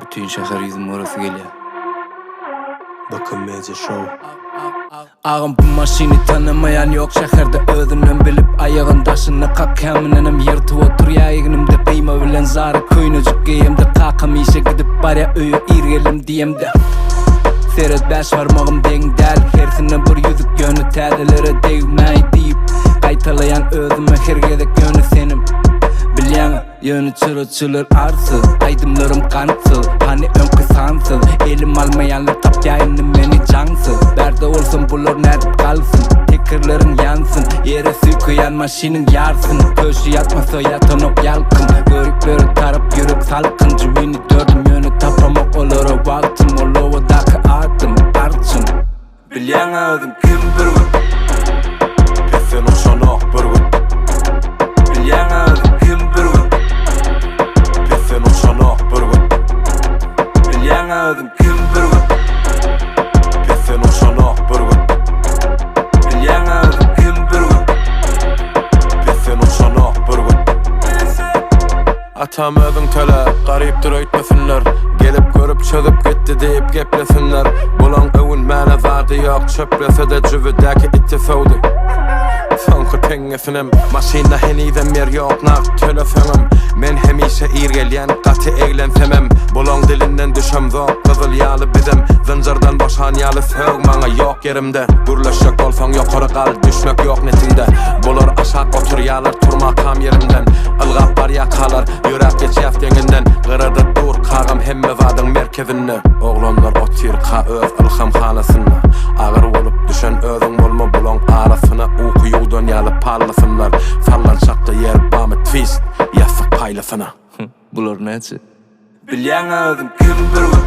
Bütin şäher ýüzüm göresi gelýär. BK Media Show. Agam bu maşyny tanamaýan ýok şäherde özünden bilip aýagyn daşyna kakýan münenem ýyrtyp oturýa egnimde gyýma bilen zara köýnejik geýemde kakam işe gidip barýa öýe ir geldim diýemde Seret bäş barmagym deň däl hersinde bir ýüzük ýöne täzelere degmäý diýip gaýtalaýan özüme her gezek ýöne senem bilýäňä Ýöne çyraçylar arsyz, aýdymlarym gantsyz, hany öňki sansyz, elim almaýanlar tapýa indi meni jaňsyz, bärde bolsam bular nädip galsyn, tekerleriň ýansyn, ýere süýkeýän maşynyň ýarsyn, köşi ýatmasa ýatanok ýalkym, göriklere tarap ýürek salkyn, jübini dördüm ýöne tapamok olara wagtym, ol obadaky adym, arçyn. Bilýäň özüň kim bürgüt. Pesden uçanok bürgüt. Bilýäň özüň kim bürgüt. Pesden uçanok bürgüt. Bilýäň özüň kim bürgüt. Pesden uçanok bürgüt. Bilýäň özüň kim bürgüt. Pesden uçanok bürgüt. Atam özüň töle, garypdyr öýtmesinler Gelip görüp çözüp gitdi diýip geplesinler Bulaň öwünmäne zady ýok Çöplese-de jübüdäki iti söwdi Soňky teňňesinem Maşynda henizem ýer ýok nagt töleseňem Men hemişe ir gelýän gaty eglensemem Bulaň dilinden düşemzok gyzyl ýaly bizem Zynjyrdan boşan ýaly sög maňa ýok ýerimde Gürleşjek bolsaň ýokary gal düşmek ýok netiňde Bular aşak oturýalar turmakam ýerimden Ylgap barýakalar ýöräp geçýäs deňinden Gyrada dur kagam hemme zadyň merkezinde Oglanlar otyrka öz ylhamhanasynda Agyr bolup düşen özüň bolma bulaň arasyna Uky ýuwdan ýaly pallasynlar Sallançakda ýer bamy twist ýassyk paýlasyna. Bular näçe? Bilýäň özüň kim bürgüt.